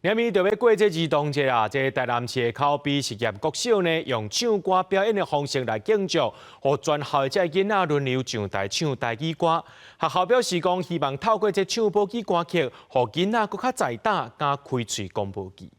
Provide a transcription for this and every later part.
明暝就欲過這兒童節啊！這台南市的口碑實驗國小呢，用唱歌表演的方式來慶祝，予全校的這囡仔輪流上台唱台語歌。學校表示講，希望透過這唱母語歌曲，予囡仔閣較在膽，敢開喙講母語。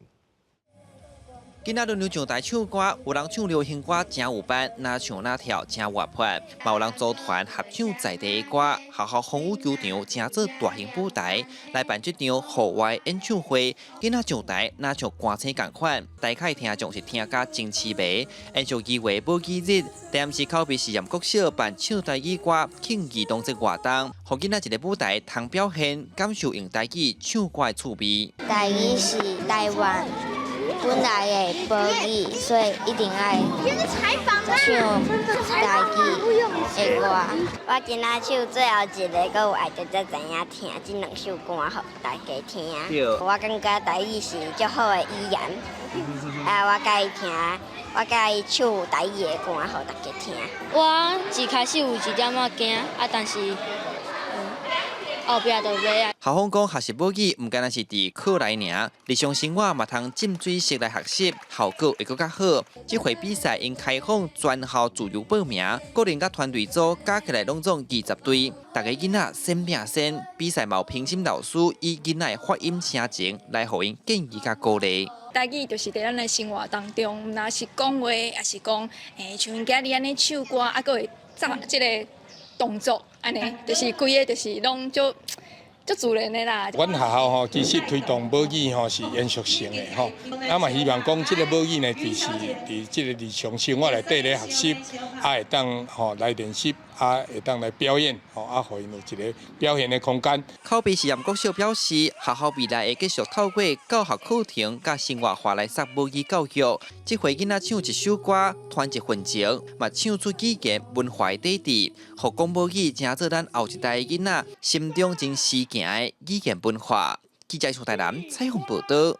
囡仔輪流上台唱歌，有人唱流行歌誠有範，若唱若跳誠活潑，嘛有人組團合唱在地的歌。學校風雨球場成做大型舞台來辦這場戶外演唱會。囡仔上台若像歌星仝款，台下聽眾是聽甲真痴迷。延續2月母語日，台南市口碑實驗國小辦唱台語歌慶兒童節活動，予囡仔一个舞台通表現，感受用台語唱歌的趣味。台語是台灣本來的母語，所以一定愛唱台語的歌。我今仔唱最後一个，閣有愛才才知影聽這兩首歌，予大家聽。我感覺台語是足好的語言，啊，我佮意聽，我佮意唱台語的歌，予大家聽。我一開始有一點仔驚，啊，但是後壁就袂啊。校方講，學習母語毋干焦是佇課內爾，日常生活嘛通浸水式來學習，效果會閣較好。這回比賽𪜶開放全校自由報名，個人佮團隊組加起來攏總20隊，逐个囡仔先拼先。比賽嘛有評審老師以囡仔的發音聲情來予𪜶建議佮鼓勵。台語就是佇咱的生活當中，毋但是講話，抑是講，像𪜶今日按呢唱歌，啊，閣會做這个動作，按呢，就是規个就是攏足足自然的啦。阮學校吼，其實推動母語吼是延續性的吼，啊嘛希望講這个母語呢，其實佇這个日常生活內底咧學習，啊會當吼來練習，啊會當來表演，吼啊予𪜶有一個表現的空間。口碑實驗國小表示，學校未來會繼續透過教學課程佮生活化來設母語教育。這回囡仔唱一首歌，傳一份情，嘛唱出語言文化的底蘊，予講母語成做咱後一代囡仔心中真時行的語言文化。記者從台南採訪報導。